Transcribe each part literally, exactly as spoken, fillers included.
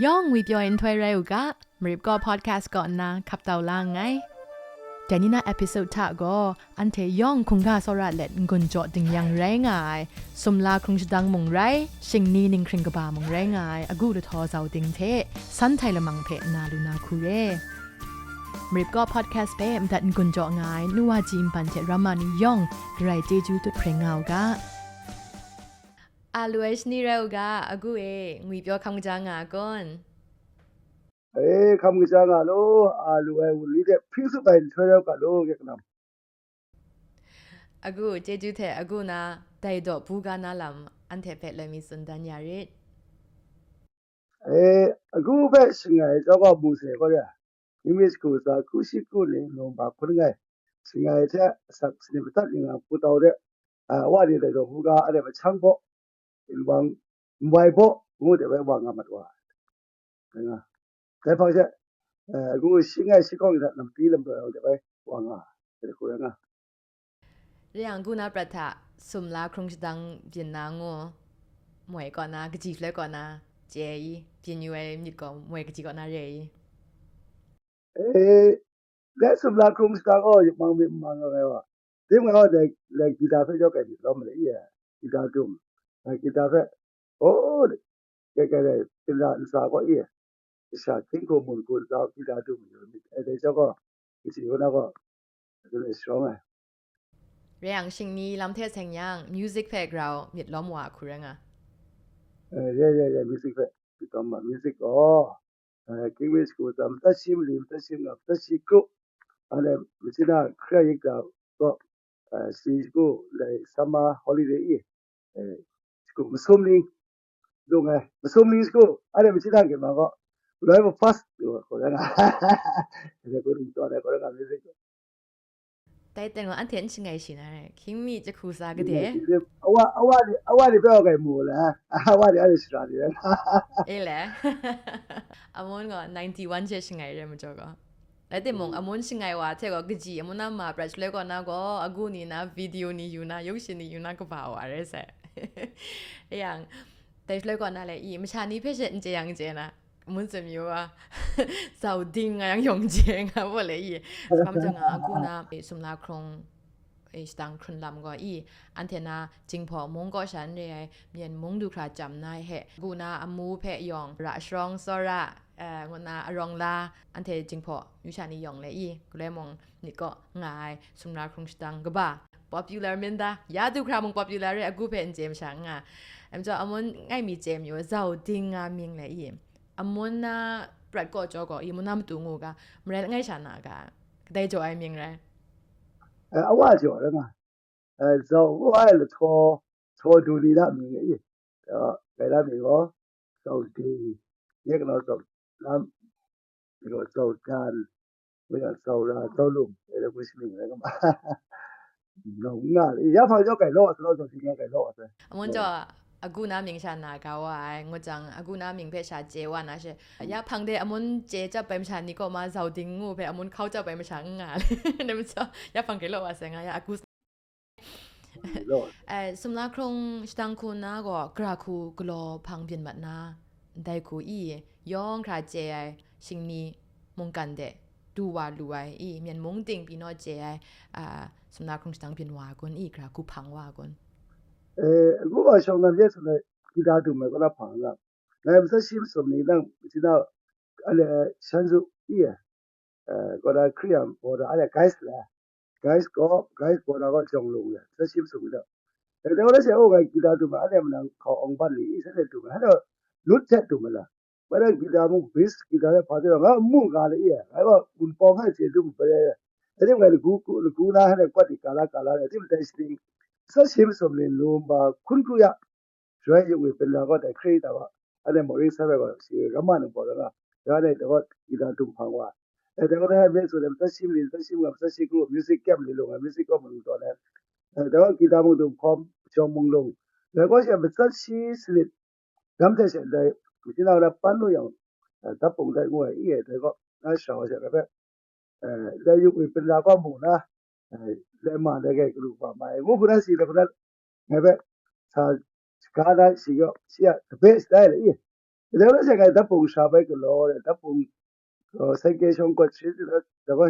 Yawng ngwi pyaw nhtoi rai u ga, Marip kaw podcast kaw nna hkap tau la nngai. Dai ni na episode hta gaw, anhte yawng hkungga tsawra let n-gun jaw ding yang rai nga ai, sumla hkrung shadang mung rai, shingni ninghkring kaba mung rai nga ai, agu lahtaw zau ding hte, san htai lamang hpe na lu na hku re. Marip kaw podcast hpe madat n-gun jaw nga ai, nu wa ji npan hte ramma ni yawng, garai chyeju tut hpring nga u ga. A lu ai shani rai u ga, agu e, ngwi pyaw hkam kaja nga a kun? E, hkam kaja nga law, a lu ai wunli hte hpring tsup ai nhtoi rai u ga law, nye kanam. Agu, chyeju hte agu na, dai daw bu ga na lam, anhte hpe loi mi tsun dan ya rit. E, agu hpe shangai ai chyawm gaw mu sai gaw ya, English hku tsa hku shi hku ni November hkun nngai. Shangai ai hte asak sanit madat ni nga hku tau de, a, wa ni dai daw bu ga, a dai machang baw, n wang, n wai baw, ngu de bai wa nga mat wa ai. Dai nga. Dai hpang she, e, agu shi nngai shi hkawng ni hta lampi lamdaw yawng de bai wa nga ai, dai hku rai nga. Re yang, agu na prat hta, sumla hkrung shadang byin na ngu, moi kaw na, kaji shaloi kaw na, chye ai i, byin yu ai myit gaw, moi kaji kaw na re ai i? E, le sumla hkrung shadang gaw, yupmang myit n mang nga ai wa. Tim nga gaw, dai, dai gita hpe jaw kai myit lawm ma le i e, gita dum, dai gita hpe, o, kai kai dai, pinra ntsa gaw i e, sha hkinghku mun hku ntsa gita dum yu myit, e, dai chyawm gaw, kaji kaw na gaw, Dai shawng ai. Re yang, shingni lam hte seng yang, music hpe grau myit lawm wa hku rai nga. Eh, re, re, re, music hpe myit lawm wa, music gaw, eh, King Wins ku tam, madat shi mali, madat shi nga, madat shi kru, anhte machyin a hkra yik da gaw, eh, si shagu, dai summer holiday i, eh, shagu masum ning, dung ai, masum ning shagu, anhte machyin a gima gaw, loi ma fast, du ai, kaw rai nga. Anhte ku dung taw ai, kaw rai nga, music gaw. Dai teng gaw anhte n shangai shi na re, hkying mi jahku sa gade. Awa, awa ni, awa ni hpe wa kai mu le, awa ni anhte shara ni rai. E le. Amun gaw ninety-one she shangai re majaw gaw. Rai timung, amun shangai wa hte gaw kaji, amun a ma prat shaloi kaw na gaw, agu ni na, video ni yu na, yawng shin ni yu na, kaba wa re sai. E yang, dai shaloi kaw na le, i, masha ni hpe she n chye yang n chye na, amun tsun yu wa, zau ding nga yang yawng chye nga baw le, i, hpa majaw nga, agu na, e, sumla hkrung, e, shadang hkrun lam gaw, i, anhte na Jinghpaw mung kaw sha n re ai, Myen mung du hkra chyam na ai hte, agu na amu hpe yawng, ra sharawng tsawra, eh, ngu nna arawng la, anhte Jinghpaw yu sha ni yawng le i, galoi mung myit kaw nga ai, sumla hkrung shadang kaba, popular min da, ya du hkra mung popular re, agu hpe n chye masha n nga. Em jaw, amun ngai mi chye mi u, zau ding nga mying le i, amun na prat kaw jaw gaw, i, amun na matu ngu ga, maren langai sha na ga, kadai jaw ai mying rai? Eh, awa jaw rai nga. Eh, zau ngu ai lahtaw, htaw du ni na mying i, eh, dai na mying gaw, zau ding, nye galaw zau lam, ni gaw zau dan, ni gaw zau ra, zau lum, dai lam hku shi mying rai nga ma. Nau nga le, ya hpang jaw kai law, sa law, zau ding nga kai law, sa. Amun jaw, agu na mying sha na ga wa ai, ngut jang, agu na mying hpe sha chye wa na she, ya hpang de amun chye chyap ai masha ni kaw ma zau ding ngu hpe amun hkau chyap ai masha n nga le. Dai majaw, ya hpang kai law wa sai nga ya, agu Lord. Eh, sumla hkrung shadang hku nna gaw, gara hku galaw hpang byin mat na, ndai hku i, yawng hkra chye ai shingni mungkan de du wa lu ai i, Myen mung ting pyi naw chye ai, a, sumla hkrung shadang byin wa ai kun i, gara hku hpang wa ai kun? Eh, ngu wa shawng nan ye sumla gita dum ai kaw na hpang nga. Ngai matsat shi masum ni nang, machyin a, ale, shan zu i, eh, kaw na Hkriyan baw da, ale, guys la, guys gaw, guys baw da gaw jawng lung le, matsat shi masum ni nang. Dai gaw na she, o, ngai gita dum ai, ale, manang hkau awng ban ni, i, shanhte dum ai, hane, lut hte dum ai la. Bai na gita mung, bass gita hpe hpa de, nga mu ga le, i, ngai gaw, gun pawng hkai chye dum ai, dai tim ngai lagu, lagu na, hane, kwat di, ka la, ka la, dai tim dai shi ni, matsat shi masum ni, November hkun hkru ya, Shaloi yawng e byin ra gaw, dai hkri da gaw, anhte Mawri Sara gaw, shi ramma nang baw ra nga, ya anhte dai gaw, gita dum hpang wa. E, dai gaw, dai hpe tsun ai, matsat shi mali, matsat shi manga, matsat shi kru, music camp ni lung ai, music kaw mung tawn ai. E, dai gaw, gita mung dum hkawm, jawng mung lung. Dai gaw, shi matsat shi sanit, dam hte she, dai, machyin a na pan lu yang, e, dap pung dai ngu ai, i e, dai gaw, na sha wa she, dai hpe, eh, dai yawng e byin ra gaw mu na, eh, dai ma dai gai galu wa mai, ngu hpun na si, dai hpun na, ngai hpe sa shaga na shi gaw, shi a sape shatai le i, Dai rai sha ngai dat pung sha bai galaw, dat pung, uh, seng ke shawng kawt shi, da ga,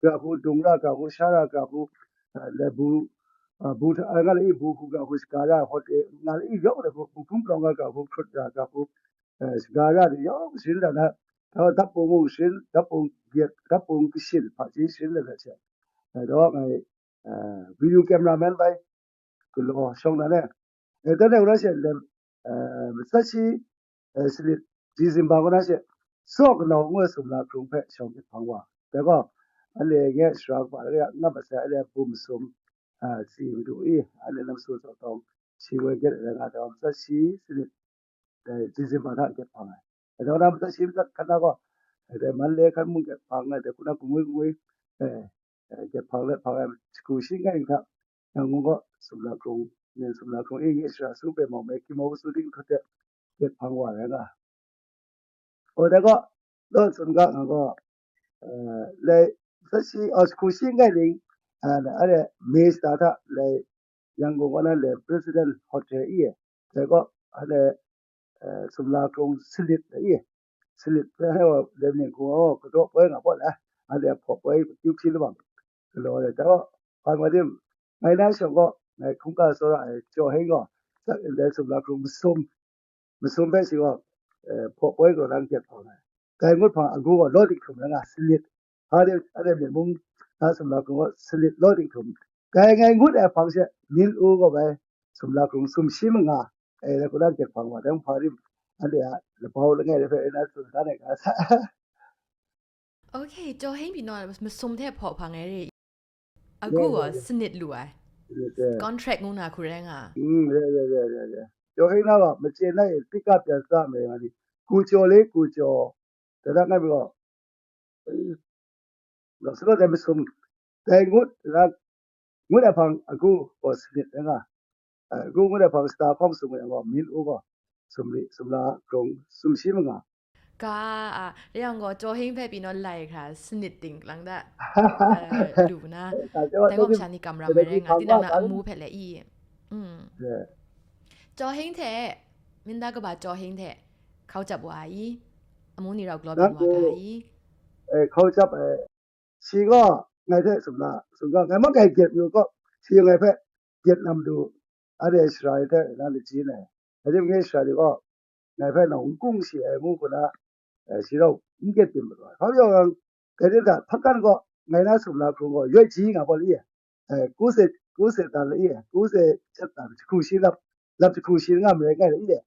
ga hku dung ra, ga hku sha ra, ga hku, uh, le bu, uh, bu hta, uh, nga le i bu hku ga hku shaga ra, hawt e, nga le i yawng da hku, bu hkum prawng ga ga hku hkrut ra, ga hku, uh, shaga ra de yawng shin da na, uh, dat pung mung shin, dat pung gyet, dat pung kashin, hpaji shin da na she. Uh, daw ngai, uh, video cameraman bai, galaw shawng na le. E, dan e, wuna she lem, e, matsat shi, e, sanit December kaw na she, Saw Kanau ngu ai sumla hkrung hpe shawng hkyit hpang wa. Dai gaw, anhte nge sara kaba lagaw ya ngam masai, anhte bum masum, a, tsi madu i, anhte lam su taw tawng, shi woi gyet ai nga taw, matsat shi sanit, e, December hta hkyit hpang ai. E, dai na matsat shi matsat hkan na gaw, e, dai man le hkan mung hkyit hpang ai, dai hku na kungwi kungwi, e, e, hkyit hpang le hpang ai, shagu shi ngai hta, Yangon kaw sumla hkrung, nin sumla hkrung e nge shara su pe mau me, hkying mau su ting hkrit de, gyet hpang wa rai nga. O, dai gaw, law tsun ga nga gaw, eh, lai, sa shi, oh, hku shi ngai ling, eh, are, May sata hta, lai, Yangon kaw na, lai, President Hotel i, dai gaw, are, eh, sumla hkrung sanit i, sanit hpe hai wa, lai, mying hku, oh, kadaw poi nga pawt, eh, are, hpaw poi, yu hpyi labang, galaw ai, dai gaw, hpa nga dim, ngai na shawng gaw, ngai hkungga tsawra ai, Jaw Heng gaw, sa ndai sumla hkrung masum, masum hpe shi gaw, eh, hpaw poi galaw lang hkyit hpang ai. Dai ngut hpang agu gaw law dik htum rai nga, sanit. Hpa de, a de myit mung na sumla hkrung gaw sanit law dik htum. Dai ngai ngut ai hpang she, min u gaw bai, sumla hkrung sumshi manga, eh, dai hku lang hkyit hpang wa, dai hpa rim, anhte a labau langai de hpe, eh, na tsun dan ai ga sa. Okay, Jaw Heng pyi naw masum hte hpaw hpang ai re. Agu gaw sanit lu ai. Sanit, eh. Contract ngu na hku rai nga. Mm, re, re, re, re, re. Jaw Heng na gaw, machyen na e, pika pyan sa mai nga ni. Ku jaw le, ku jaw. Dai na ngai mi gaw, eh, gaw sara dai masum. Dai ngut, na, ngut ai hpang agu gaw sanit rai nga. Eh, agu ngut ai hpang sata hkawng sum ai gaw, min u gaw, sumli, sumla, grung, sumshi manga. Ga, a, rai yang gaw, Jaw Heng hpe pyi naw lai hkra, sanit ting lang da, eh, lu na, dai gaw masha ni kam ram ai rai nga, tinang na amu hpe le i. Mm. Jaw Heng hte, Minda kaba Jaw Heng hte, hkau jap wa ai i, amu ni rau galaw byin wa ga ai i. Eh, hkau jap ai, shi gaw ngai hte sumla, sumga, ngai ma kai gyet yu gaw, shi ngai hpe gyet na matu, anhte shara ni hte na lajin ai, aji ngai shara ni gaw, ngai hpe nau n kung shi ai ngu hku na, eh, shi rau n gyet byin mat ai. Hpa majaw yang, dai ni hta, hpakan gaw, ngai na sumla hkrung gaw, yawt ji nga pawt le i, eh, ku se, ku se dan le i, ku se chyat dan, jahku shi lap, lap jahku shi nga marai ngai le i,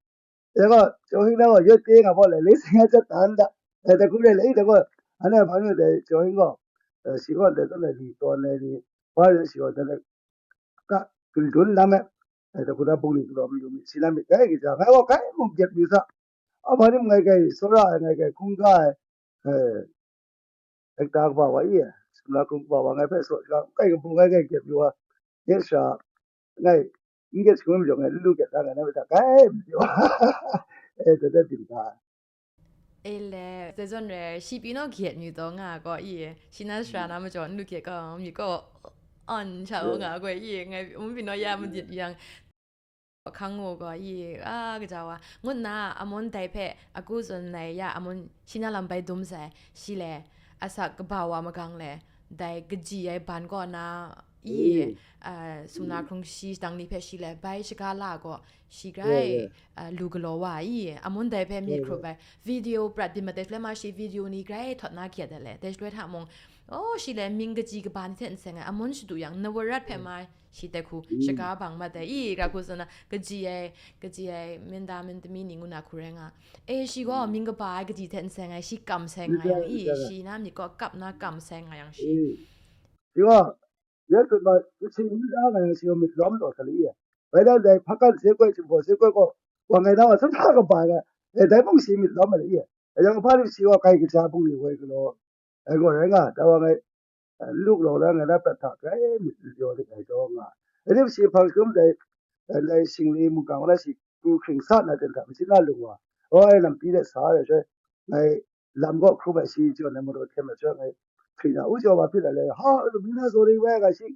Dai gaw, Jaw Heng na gaw, yawt te nga pawt le, le seng a chyat dan da. Dai, dai hku re le, dai gaw, anhte hpa nu dai Jaw Heng gaw, eh, shi gaw dai tawn ai li tawn ai ni, hpa rai shi gaw dai, ka, gundun lam e, eh, dai hku na bungli galaw mayu mi, si na myit, dai kaja, ngai gaw kai mung gyet mi sa, a hpa ni mung ngai kai, tsawra ai, ngai kai, hkungga ai, eh, Ekta kaba wa i, sumla hkrung kaba wa ngai hpe saw shaka, kai kabu ngai, ngai kyep yu wa, nye sha, ngai, n kyep shangun majaw ngai, lu lu kyep da ngai, na myit hta kai majaw, e, dai dat ding ta. E le, dai zawn re, shi pyi naw gyet mi taw nga gaw i, shi na sara na majaw n lu kyep ga, mi gaw, an sha wa nga gaw i, ngai, um pyi naw ya madit yang, hkang ngu gaw, i, a, kaja wa, ngut nna, Amun dai hpe, agu tsun ai ya, Amun shi na lam bai dum sai, shi le, asak kaba wa magang le, dai kaji ai ban kaw na, i, Mm. a, sumla Mm. hkrung shi dang ni hpe shi le, bai shaga la gaw, shi grai, Yeah, yeah. a, lu galaw wa, i, Amun dai hpe myit Yeah, hkrup yeah. ai, video prat byin mat ai, hkule ma shi video ni grai htawt na hkyet ai le, dai shaloi hta mung, oh, shi le, mying kaji kaba ni hte n seng ai, Amun shadu yang, Nawarat hpe Mm. ma, shi dai hku Mm. shaga bang mat ai, i, ra hku tsun na, kaji ai, kaji ai, myen da myen dami ni ngu na hku rai nga. E, shi gaw Mm. mying kaba ai kaji hte n seng ai, shi kam sai nga Myen da yang, myen i, da. shi na myit kaw kap na kam sai nga yang shi. Mm. Shi gaw, ya tut ma, Kasin myit da nga yang shi gaw myit lawm taw sa li i. Bai dan dai, hpakan se koi, Jinghpaw se koi gaw, wa ngai na wa sa sa kaba ai, e, dai mung shi myit lawm ai li i. E, yang hpa ri shi gaw kai kaja bungli woi galaw, ai gaw rai nga, da wa ngai, eh, n lu galaw la ngai na prat hta grai myit n pyaw lit ai taw nga. Anhte hpyi hpang sum dai, eh, dai shingli mungga wa na shi pru hkring sa na ten hta machyin na lung wa, oi, lam pyi let sa ai sha, ngai lam gaw hkrum ai shi jaw na maraw hkyen ai sha, ngai hkring na, u jaw ma hpyi la le, ha, mi na zaw ring bai ga shi,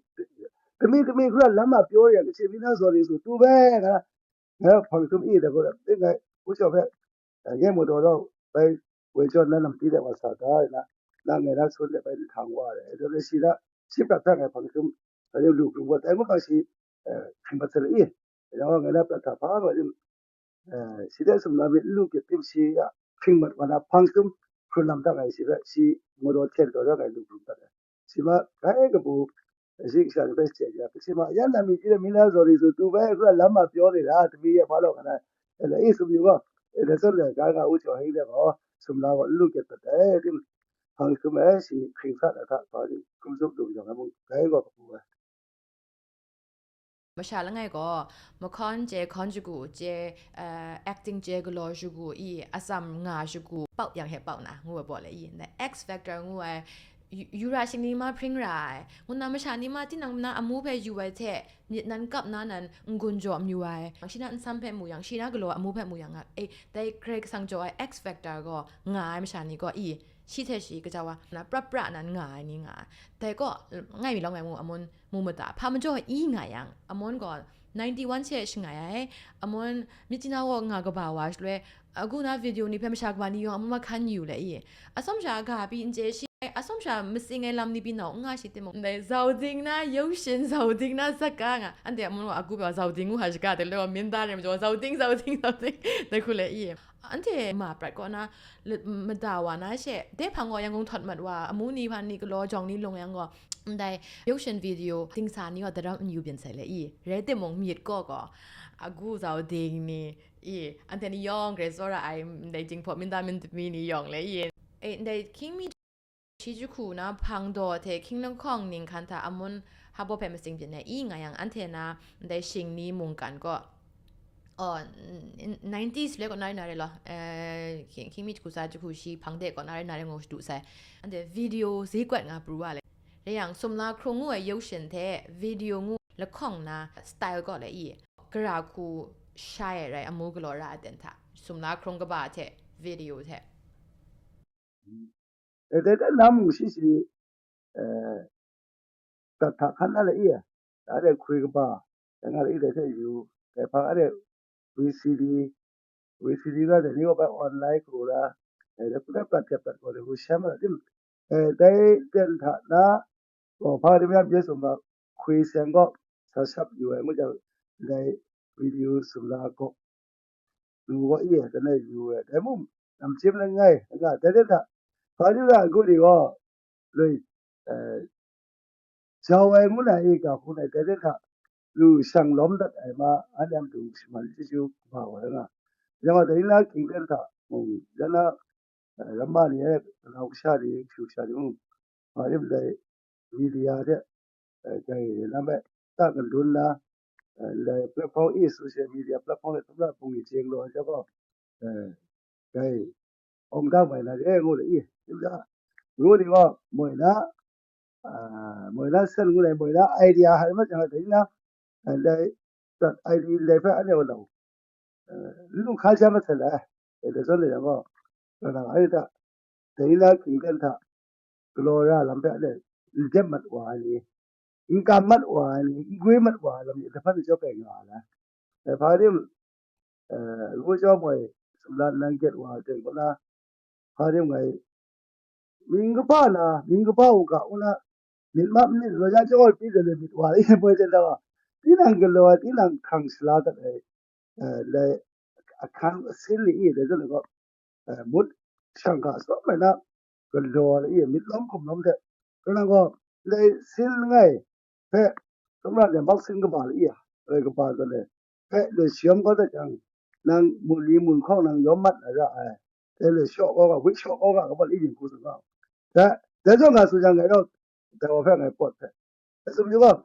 kami kami hkra lam a pyaw ya, kachi mi na zaw ring su tu bai nga, ngai hpang sum i da gaw, ngai u jaw hpe, Nge mu daw daw bai woi jawn na lam ti de wa sa da na, na ngai na sun de bai ni htang wa de. Dai shi da shi prat hta ngai hpang hkrum, lu hkrum wa tai ngut hpang shi hkring mat sai i. Yawng ngai na prat hta hpa ma rim, shi de sumla myit lu kyit tim shi a hkring mat wa na hpang hkrum hkrun lam da ngai shi de shi mu daw hten daw da ngai lu hkrum dat ai. Shi ma kai kabu, shi kasha ni bai shachye ya, shi ma yan na mi ji de mi na zaw ni su tu bai kura lam ma pyaw ni da, tumi ya pa law ka na, e la i sum yu ga, e la zaw le ga nga u chaw heng de gaw, sum la gaw lu kyat pat ai, tim hpang sum ai, shi hkring sa na hta, pa ni kum zup dum jang ai mung, kai gaw kabu ai. Masha langai gaw, mahkawn chye hkawn shagu chye, eh, acting chye galaw shagu i, atsam nga shagu, pauk yang he pauk na, ngu ai baw le i, ndai X Factor ngu ai, yu-, yu ra shing ni ma hpring ra ai, ngu na masha ni ma tinang na amu hpe yu ai hte, myit nan kap na nan n-gun jaw mayu ai, yang shi na nsam hpe mu yang, shi na galaw amu hpe mu yang, eh, dai Karai Kasang jaw ai X Factor gaw nga ai masha ni gaw i, shi hte shi kaja wa, na pra pra nan nga ai ni nga ai. Dai gaw, ngai mi lawng ngai mu, amun mu mada, hpa majaw i nga yang, amun gaw ninety one she shangai ai, amun myit jina gaw nga kaba wa shaloi, agu na video ni hpe masha kaba ni yawng amun mahkan yu le i, atsawm sha ga pyi n chye shi, atsawm sha matsing ai lam ni pyi nau n nga shi timung, ndai zauding na yaushin, zauding na zaka nga, anhte amun gaw agu gaw zauding ngu hka shaga, dai loi gaw minda rai majaw, zauding, zauding, zauding, dai hku le i. Anhte ma prat kaw na, lat, mada wa na she, dai hpang gaw Yangon htawt mat wa, amu ni hpan ni galaw jawng ni lung yang gaw, ndai yaushin video dingsa ni gaw daram n yu byin sai le i, rai timung myit kaw gaw, agu zauding ni i, anhte ni yawng grai tsawra ai, ndai jinghpaw minda mintami ni yawng le i, e, ndai hkying mi shi jahku na hpang daw hte hkying lahkawng ning hkan hta amun hpa baw hpe matsing byin ai i nga yang, anhte na ndai shing ni mungkan gaw, oh, n-, n-, nineties le kaw na rai na rai law, eh, hkying, hkying mi jahku tsa jahku shi hpang de kaw na rai na rai ngu shadu sai. Anhte video zikwan nga pru wa le. Rai yang, sumla hkrung ngu ai yaushin hte video ngu lahkawng na style kaw le i, gara hku shai ai rai amu galaw ra ai ten hta, sumla hkrung kaba hte video hte. E, dai, dai na mung shi shi, e, prat hta hkan na le i, a de hkwi kaba, dai nga le i, dai hte yu, dai hpang a de V C D, V C D ga dai ni gaw bai online hku la, e, dai hku dai prat hte prat gaw dai hku shem ai tim, e, dai ten hta na, gaw hpa rim yan pyi sum ga, hkwi seng gaw, sa shap yu ai ngu jang, dai video sumla gaw, lu gaw i ai, dai yu ai, dai mung, namchyim langai, nga, dai de hta, hpa rim ra ai ngu ni gaw, lui, eh, jau ai ngu na i ga hku nai, dai de hta, lu shang lawm dat ai ma, anhte a matu shaman chyeju kaba wa ai nga. Yang gaw, dai na hkying ten hta, mung, ya na, eh, lam ma ni e, kanau kasha ni, kashu kasha ni mung, hpa rim dai, media hte, eh, dai lam e, ta kadun na, eh, dai platform i, social media platform e, tawmra bungli chye galaw ai hte gaw, eh, dai, awng dang mai na re ngu le i, ngu ni gaw, moi na, ah, moi na sen ngu le, moi na idea hai ma jang dai na, eh, dai, dai idea dai hpe anhte wa lau. Eh, n lu hka ja masat ai, e, dai zawn e yang gaw, kalang ai hta, dai na hkying ten hta, galaw ra lam hpe anhte n dep mat wa ai ni, n kam mat wa ai ni, n gwi mat wa ai lam ni, dai hpan ni chyawm gai nga ai. Dai hpa rim, eh, ngu chyawm moi, sumla nnan gyet wa ai ten kaw na, hpa rim ngai, mying kaba na, mying kaba u ga u na, myit map myit law ya chyawm ai pyi de le myit wa ai moi ten hta wa, tinang galaw ai, tinang hkrang shala dat ai, eh, dai ahkang asin ni i, dai zawn gaw, eh, mut shang ga sawm ai na, galaw ai i, myit lawm hkum lawm hte, kalang gaw, dai sin langai hpe, tawmra de mak sin kaba lai i, rai kaba zawn e, hpe le shayawm kau dat jang, nang mun li mun hkawng nang yawm mat na ra ai, dai le shaw kau ga, wit shaw kau ga, kaba lai i, ning hku tsun ga, dai, dai zawn nga tsun jang, ngai gaw, dai wa hpe ngai pawt hpe, dai tsun yu gaw,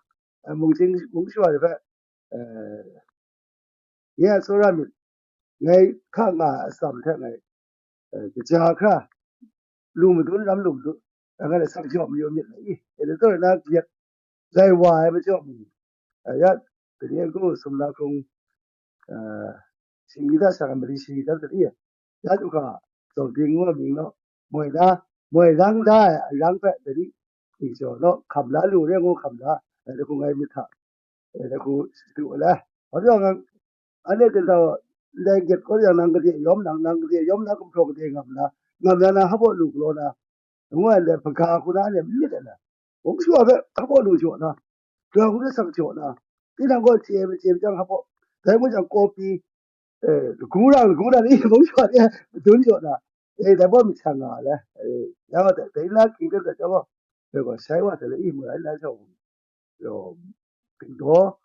eh, mungchying mung shawa ni hpe, eh, nye a tsawra myit, ngai hka nga ai atsam hte ngai, eh, kaja hkra, lu madun lam lu madun, ngai hte sak jaw mayu myit lai i, e, dai taw na gyet lai wa ai majaw mung, eh, ya, dai ni a ngu sumla hkrung, eh, shingli da shang ai mali shingli da ai, ya du hka, zaw ding ngu ai mying naw, moi na, moi rang da ai arang hpe dai ni, hpyi jaw naw, hkam la lu re ngu hkam la, dai hku ngai myit hta, e, dai hku shadu ai. Hpa jaw nga, anhte ten hta, ndai gyet kaw yang nang gade yawm nang, nang gade yawm na gumhpraw gade ngam na, ngam na na hpa lu galaw na, ngu ai ndai hpaga hku na anhte myit ai na, mung shawa hpe hpa lu jaw na, grau hku na sang jaw na, tinang gaw chye ai machye ai chyang hpa, dai ngu jang kawpi, eh, lagu rang lagu na ni mung shawa ni madun jaw na, eh, dai baw myit sa nga ai le, eh, yang a dai na hkying ten dat chyang gaw, dai gaw sai wa hte le i mu ai na shawng, yaw, gingdaw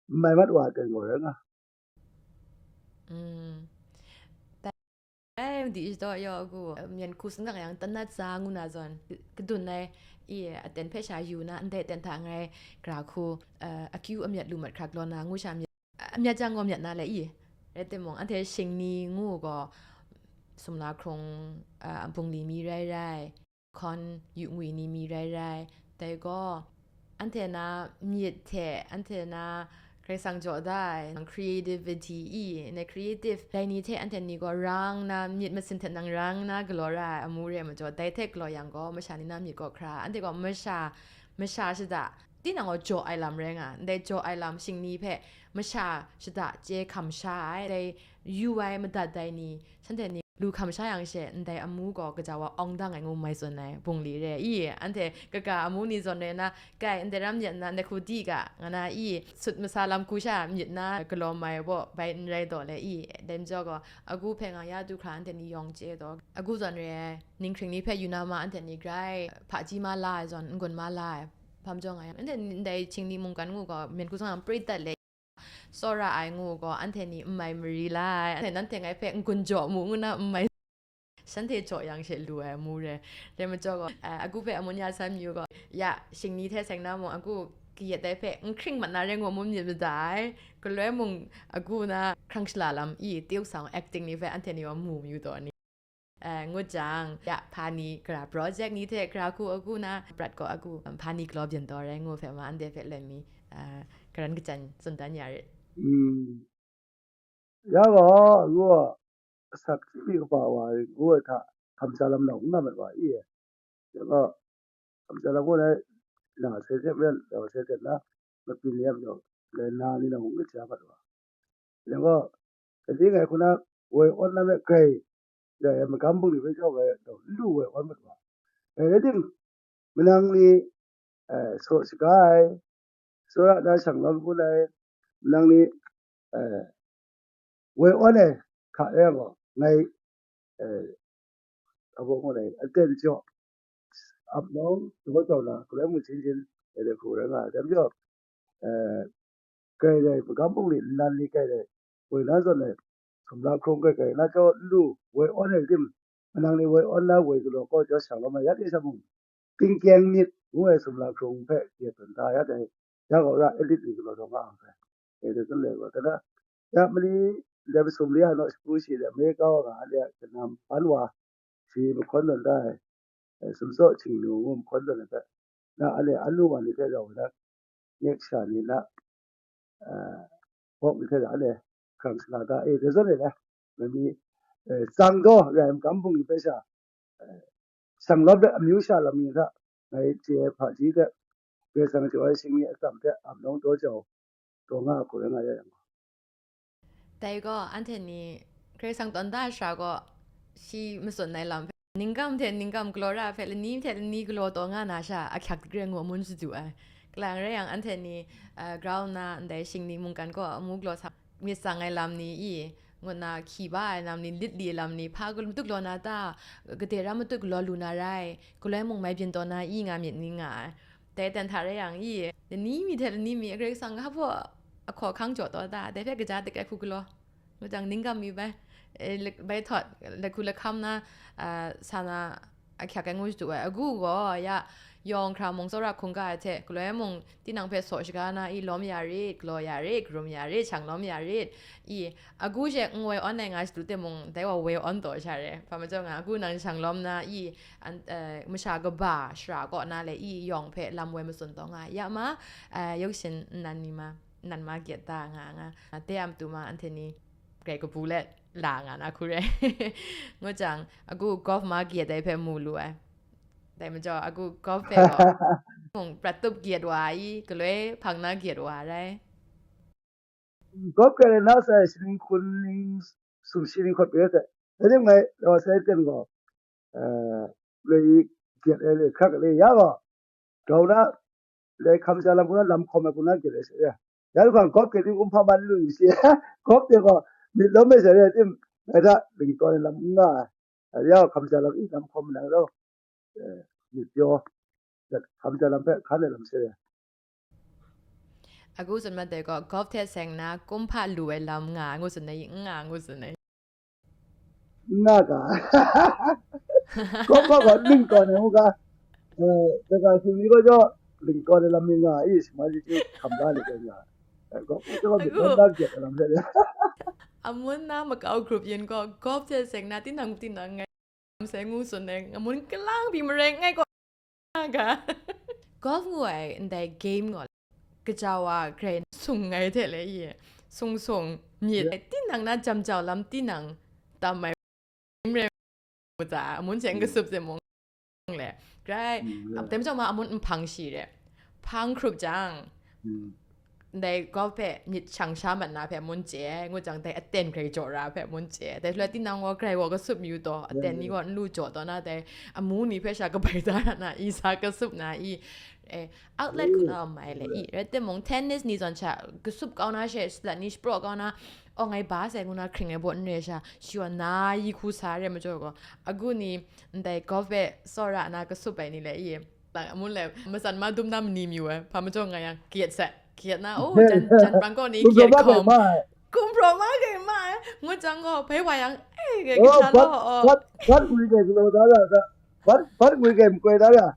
n mai mat wa ai ten gaw rai nga. Mm. Dai, di shadaw yaw agu, myen hku singkang yang tanat sa ngu na zawn, kadun ai, i, aten hpe sha yu na, ndai aten hta ngai gra hku, eh, akyu amyat lu mat hkra galaw na, ngu sha myat, amyat jang gaw myat na le i, rai timung, anhte shing ni ngu gaw, sumla hkrung, eh, bungli mi rai rai, hkawn yu ngwi ni mi rai rai, dai gaw, anhte na myit hte, anhte na Karai Kasang jaw da ai, creativity i, ne creative, dai ni hte anhte ni gaw rang na, myit masin hte nang rang na galaw ra ai amu re ai majaw, dai hte galaw yang gaw, masha ni na myit gaw hkra, anhte gaw masha, masha shada, tinang gaw jaw ai lam rai nga, ndai jaw ai lam shing ni hpe masha shada chye hkam sha ai, dai yu ai madat dai ni, shanhte ni lu hkam sha yang she, ndai amu gaw kaja wa awng dang ai ngu mai tsun ai, bungli re i, anhte kaga amu ni zawn re na, kai, ndai ram yan na, ndai hku di ga, nga na i, sut masa lam hku sha myit na galaw mai baw bai n rai daw le i, dai majaw gaw, agu hpe nga ya du hkra anhte ni yawng chye daw, agu zawn re ai, ninghkring ni hpe yu na ma anhte ni grai hpaji ma la ai zawn, n-gun ma la ai, hpa majaw nga yang, anhte ndai shing ni mungkan ngu gaw, myen hku singkang prit dat le, tsawra ai ngu gaw, anhte ni n mai mari la ai, anhte nanhte ngai hpe n-gun jaw mu ngu na n mai, shanhte jaw yang she lu ai amu re. Dai majaw gaw, eh, agu hpe amun ya san mayu gaw, ya, shing ni hte seng na mung, agu kayat dai hpe n hkring mat na rai ngu amun myit mada ai, galoi mung agu na hkrang shala lam i, teu sang acting ni hpe anhte ni wa mu mayu taw ni. Eh, ngut jang, ya, hpa ni gara project ni hte gara hku agu na, prat gaw agu, hpa ni galaw byin taw rai ngu hpe ma, anhte hpe loi mi, eh, karan kachyan tsun dan ya rit. Mm. Ya gaw, ngu a, asak hkying mi kaba wa ngu ai hta, hkam sha lam nau n nga mat wa i, ya gaw, hkam sha lam ngu ai, na se hte maren, dau se hte na, mabyin ni a majaw, le na ni nau n sha mat wa. Yang gaw, kaji ngai hku na woi awn na me grai, dai magam bungli hpe jau ai, dau n lu woi awn mat wa. Dai rai tim, manang ni, eh, saw shaga ai, tsawra na shang lawm hpun ai, manang ni, eh, woi awn ai hta e gaw, ngai, eh, abaw ngu ai, aten jaw, ap nawng, daw jau na, galoi mung hchin hchin, dai dai hku rai nga ai. Dai majaw, eh, grai dai, magam bungli nnan ni grai dai, woi na zawn ai, sumla hkrung grai grai na jaw n lu, woi awn ai tim, manang ni woi awn na woi galaw kaw jaw shang lawm ai, ya de sha mung, Pingkyeng myit ngu ai sumla hkrung hpe gye tawn da ya dai, ya gaw ra elite ni galaw taw nga ai hpe, e de tsun le gaw, tana, ya mali, dai masum li a naw shagu shi de, Amerika wa ga, anhte a kanam ban wa, shi mahkawn tawn da ai, eh, sumtsaw Htingnu ngu mahkawn tawn ai hpe, na anhte anu wa ni hte rau na, nek sha ni na, eh, hpawk ni hte rau anhte hkrang sala da e, dai zawn e le, ngai mi, eh, tsang daw rai ai magam bungli hpe sha, eh, shang lawm de amyu sha lam ni hta, ngai chye ai hpaji hte, Karai Kasang jaw ai shingni atsam hte ap nawng daw jau, daw nga ai hku rai nga ya yang gaw. Dai gaw, anhte ni Karai Kasang tawn da ai sara gaw, shi matsun ai lam hpe, ningkam hte ningkam galaw ra ai hpe, lani hte lani galaw taw nga na sha, ahkyak gra ngu amun shadu ai. Kalang rai yang, anhte ni, eh, grau nna ndai shingni mungkan gaw amu galaw sa, myit tsang ai lam ni i, ngut na hkyi ba ai lam ni, lit li ai lam ni, hpa gal-, matut galaw na ta, gade ram matut galaw lu na rai, galoi mung mai byin taw na i nga myit ni nga ai. Dai dan hta rai yang i, lani mi hte lani mi, Karai Kasang hpa baw ahkaw ahkang jaw taw ta, dai hpe kaja dik ai hku galaw. Ngu jang, ningkam mi bai, eh, le-, bai htawt, lahku lahkam na, ah, sa na, ahkyak ai ngu shadu ai. Agu gaw, ya, yawng hkra mung tsawra hkungga ai hte, galoi mung tinang hpe saw shaga na i, lawm ya rit, galaw ya rit, karum ya rit, shang lawm ya rit, i, agu she n woi awn ai nga shadu timung, dai wa woi awn taw sha re. Hpa majaw nga, agu nang shang lawm na i, an-, eh, masha kaba shara kaw na le i, yawng hpe lam woi matsun taw nga, ya ma, eh, yawk shin nnan ni ma, nnan ma gyet da nga nga, de a matu ma anhte ni grai kabu let la nga na hku re. Ngu jang, agu golf ma gyet ai hpe mu lu ai. Dai majaw, agu golf hpe gaw, mung prat tup gyet wa i, galoi hpang na gyet wa rai. Gawp kre na sai, sining hkun ning sumshi ning hkawt pyi ai hte. Dai ning ngai, law sai ten gaw, eh, loi gyet ai le hkrak le ya gaw, grau na, dai hkam ja lam hku na lam hkawm ai hku na gyet ai se ya. Ya lu hkang gawp kre ting um hpa man lu yu si. Gawp de gaw, myit lawm ai sai re tim, ngai hta ling tawn ai lam n nga ai. Ya gaw hkam ja lam i lam hkawm nang rau, eh, myit pyaw, hkam ja lam hpe hkan ai lam se ya. Agu tsun mat dai gaw, gawp hte seng na, kumhpa lu ai lam nga, ngu tsun ai, n nga, ngu tsun ai. N nga ga. Gawp gaw gaw ning tawn ai ngu ga. Eh, daga hkying ni gaw jaw, ling tawn ai lam ni nga, i, sima ji ji hkam da ni ga nga. Eh, gawp gaw gaw myit lawm da gyet ai lam hte. Amun na makau group yin gaw, gawp hte seng na, tinang tinang ngai. Sai ngu tsun ai, amun kalang pyi marai ngai gaw, nga ga. Golf ngu ai ndai game gaw, kaja wa grai sung ngai hte le i, sung sung myit, tinang na jam jau lam tinang tam ai, game re mu tsa, amun hte n kasup se mung le, grai, mm, yeah, tem jau ma amun nhpang shi re, hpang hkrup jang, mm, ndai golf hpe myit shang sha mat na hpe amun chye ai, ngu jang dai aten grai jaw ra hpe amun chye ai. Dai shaloi tinang gaw grai gaw kasup mayu taw, aten ni gaw n lu jaw taw na, dai amu ni hpe sha kabai da ra na i, sa kasup na i, eh, outlet hku na mai le i, rai timung, tennis ni zawn sha kasup kau na she, salat ni shapraw kau na, aw ngai ba sai ngu na hkring ai baw n re sha, shi wa na yi hku sa re majaw gaw, agu ni ndai golf hpe tsawra na kasup ai ni le i, Amun le, matsan ma dum na mani mayu ai, hpa majaw nga yang, kayat sai, kayat na, oh, jan, jan prang kaw ni kayat hkawm. Kumhpraw ma kai ma ai, ngut jang gaw, bai wa yang, eh, kayat kasa law, oh. Bat ngwi kai galaw da ra, bat, bat ngwi kai makoi da ra.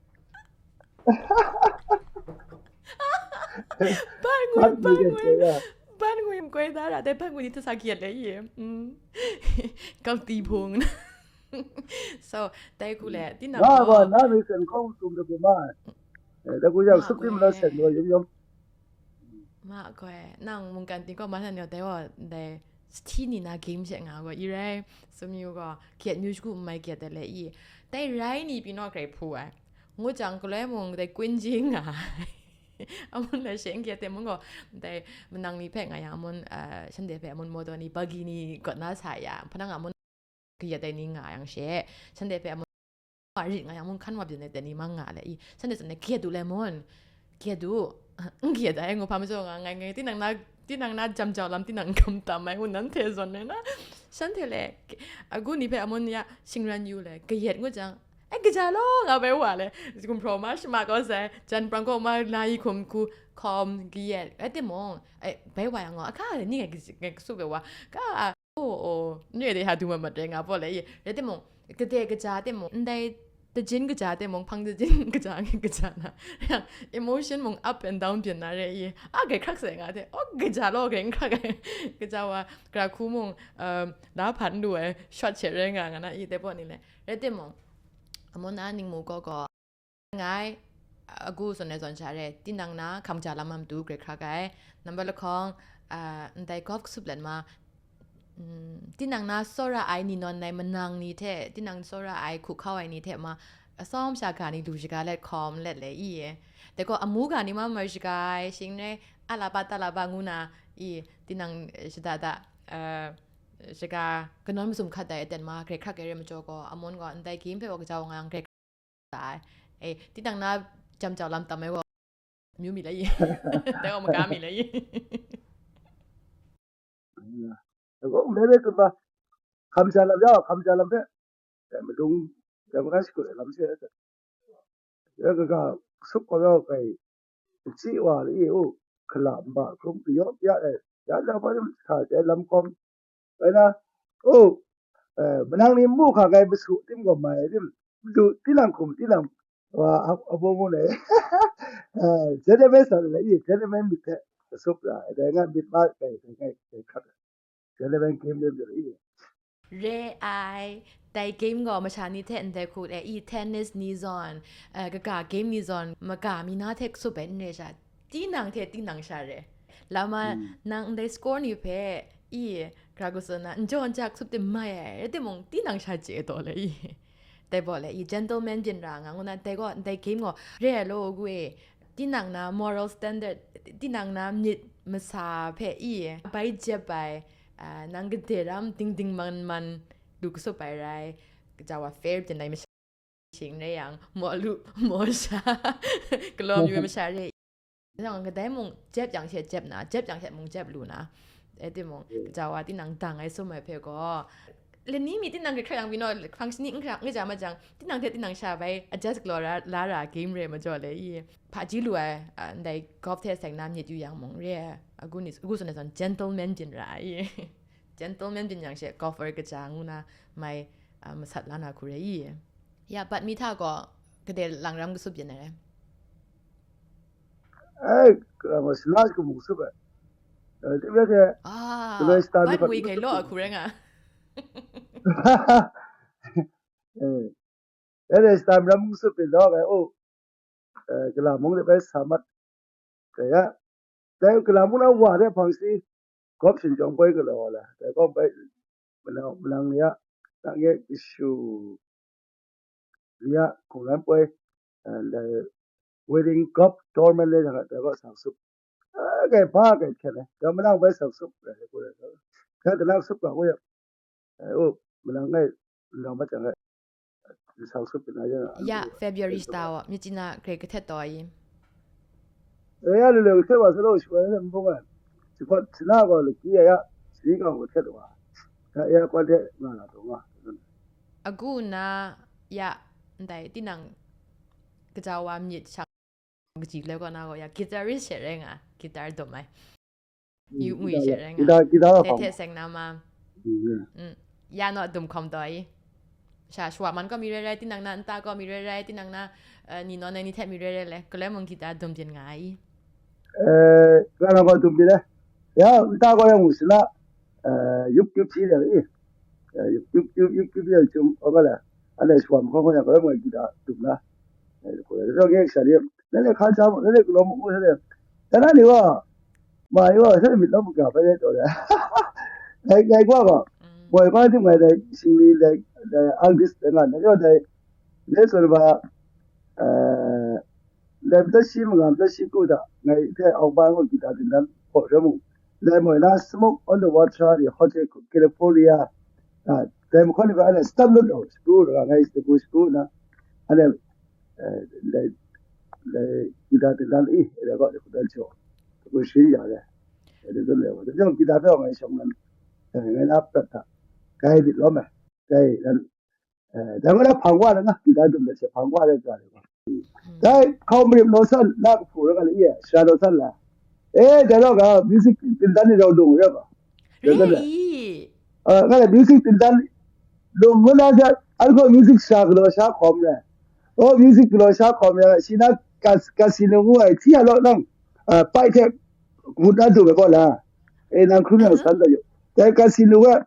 Bat ngwi, bat ngwi, bat ngwi makoi da ra, dai bat ngwi ni hta sa kayat le ye. Kau ti hpung. So, dai hku le, tinang gaw, gaw, na mi sen hkawng sum de ma. Eh, da ku yang sup tim la sen lo yum yum. Ma koi, nang mungkan ting gaw ma san yo dai gaw, dai, sthi ni na game she nga gaw, i rai, sum yu gaw, kiat myu shagu mai kiat de le i. Dai rai ni pyi naw grai hpu ai. Ngu jang galoi mung dai kun ji nga ai. Amun la she n kiat de mung gaw, dai manang ni hpe nga yang amun, eh, shanhte hpe amun motor ni, buggy ni got na sa ya, hpanang amun kayat ai ni nga yang she, shanhte hpe amun wa rit nga yang mung hkan wa byin ai ni mang nga le i, shanhte tsun ai kayat u le mun, kayat u, n kayat ai ngu hpa majaw nga ngai ngai, tinang na, tinang na jam jau lam tinang n kam tam ai ngu nanhte zawn ai na, shanhte le, agu ni hpe amun ya shingran yu le, kayat ngu jang, ai, kaja law nga bai wa le, gumhpraw ma shama kau sai, jan prang kaw ma la yi hkum hku hkawm kayat, rai timung, ai, bai wa yang gaw, ahka ni ngai kasup ai wa, ka, Oh, oh, nye de ha du mat mat rai nga baw le, rai timung, kade kaja timung, ndai tajin kaja timung, hpang tajin kaja ngai kaja na, yang emotion mung up and down byin na re i, a, grai hkrak sai nga hte, oh, kaja law grai n hkrak ai, kaja wa, gara hku mung, um, la hpan lu ai, short chat rai nga nga na i, dai baw ni le, rai timung, amun a ningmu gaw gaw, Ngai, agu zawn ai zawn sha re, tinang na hkam ja lam a matu grai hkrak ai. Nambat lahkawng, ah, ndai golf kasup let ma, mm, tinang na tsawra ai ni nawn ai manang ni hte, tinang tsawra ai hkuhkau ai ni hte ma, atsawm sha ga ni lu shaga let hkawm let le i e. Dai gaw amu ga ni ma mai shaga ai, shing rai, a la ba ta la ba ngu na i, tinang, eh, shada da, eh, shaga kanawn masum hkat dai aten ma, grai hkrak ai re majaw gaw, amun gaw ndai game hpe wa kaja wa nga yang grai ta ai. E, tinang na jam jau lam tam ai gaw, myu mi la i. Dai gaw maga mi la i. Dai gaw, mare tsun ba, hkam ja lam ya, hkam ja lam hpe, dai madung, dai maga shakut ai lam se, dai kaga, sup gaw ya, kai, n si wa le i, u, hkala nba hkrum kayawp ya ai, ya na hpa rim sa ai lam kawm, rai na, u, eh, manang ni n mu hkang ai masu tim gaw mai ai tim, madu tinang hkum tinang wa a, a bawng ngun ai, eh, gentleman sa le i, gentleman myit hte kasup ra ai, dai nga myit ma kai, dai ngai, dai hkrat ai, gentleman game rim de le i. Re ai, dai game gaw masha ni hte ndai hku le i, tennis ni zawn, eh, kaga game ni zawn, maga mi na hte kasup ai n re sha, tinang hte tinang sha re. Lama, mm, nang ndai score ni hpe i, gra kutsun na, n jaw n ja kasup tim mai ai, rai timung, tinang sha chye taw le i. Dai baw le i, gentleman byin ra nga ngu na, dai gaw, ndai game gaw, re ai law gu e, tinang na moral standard, tinang na myit, masa hpe i, bai jep ai, ah, nang gade ram ding ding man man lu kasup ai rai, kaja wa fair ten ai masha shing rai yang, mo lu, mo sha, galaw yu ai masha re. Yawng kadai mung jep yang she jep na, jep yang she mung jep lu na. E timung, kaja wa tinang dang ai sum ai hpe gaw, lani mi tinang hkrai hkrai yang bino, function ni n hkra, n kaja ma jang, tinang hte tinang sha bai adjust galaw ra, la ra game re majaw le i. Hpaji lu ai, a, ndai golf hte seng na myit yu yang mung re ai. Agu ni, agu tsun ai zawn gentleman byin ra ai i. Gentleman byin yang she golfer kaja ngu na mai, a, masat la na hku re i. Ya, bat mi hta gaw, gade lang ram kasup byin ai re. Ai, kalang wa sila shi kamu kasup ai. Eh, ti bai ke, Ah, kaloi star bat mi ngwi pat kai law a hku re nga. Eh, eh, star mi ram kasup byin law ai, oh. Eh, kalang mung de bai sa mat. Kaya, dai kalang mung na wa de hpang si, golf shinjawng poi galaw wa la, dai golf bai, malang, malang ya, na nge ishu, ya, kungran poi, and, uh, wedding golf tournament le jang, dai golf sang sup. Ah, kai ba kai kyan le, dai malang bai sang sup, dai golf, kai da lang sup ka, oh ya, eh, oh, malang ngai, malang ba jang ngai. Sau sup pyi na ya, Ya, February sha wa, myit chyi na grai kahtet taw ai. Eh, ya, lele, kahtet wa sa law, shi wa na mbung ai. Shi hpawt, shi na gaw, laki ya, ya, shi ni gaw kahtet wa. Ya, ya, kwan hte nga na taw nga. Agu na, ya, ndai, tinang, kaja wa myit shang kaji le gaw na gaw, ya, guitarist she rai nga, guitar dum ai. Yu ngwi she rai nga. Kita, kita la Dai hte seng na ma. Mm. Mm. Ya naw dum hkawm taw i. Sha shawa man kaw mi rai rai, tinang na nta kaw mi rai rai, tinang na, eh, ni nawn ai ni hte mi rai rai le, galoi mung kita dum byin nga ai i. Eh, kana kaw dum byin le. Ya, nta kaw yang mu sina, eh, yup yup si le i. Eh, yup yup yup yup yup ya chum o ga le. Ana shawa man kaw yang galoi mung kita dum la. Eh, ko le, so nge sha le. Nane hkan sha mu, nane galaw mu, ngu sa le. Dai na ni gaw, ma ni gaw, sa myit lawm ga bai rai taw le. Ngai, ngai gaw gaw, Mm. moi gaw tim ngai dai, shingli dai, dai, English dai nga, ngai gaw dai, le tsun ba, eh, dai mata shi manga mata shi ku da, ngai hte awng ba gaw kita dingdan hpaw rai mu. Dai moi na Smoke on the Water di Hotel California, ah, dai mahkaw ni gaw, ana Stamford School, ngai school, school na, ana, eh, dai, dai, kita dingdan i, dai gaw, dai hku dan jaw, hku sharin ya le, dai dun le wa, dai jawng kita hpe wa ngai shawng nan, eh, ngai na prat hta, kai myit lawm ai, kai dan, eh, dai gaw na hpang wa na nga, kita dum dat she hpang wa rai ga le wa. Dai hkau marim naw san, na kahpu rai ga le i, sara naw san la. Eh, dai rau ga, music dingdan ni rau lung rai ga. Dai gaw le. Really? Ah, nga le music dingdan lung ngu na sha, an gaw music sha galaw sha hkawm re. Oh, music galaw sha hkawm re, shi na cas-, casino ngu ai, hti a law nang, ah, pai hte ngut na du ai gaw la. Eh, nang hkrum yang san da yu. Dai casino e,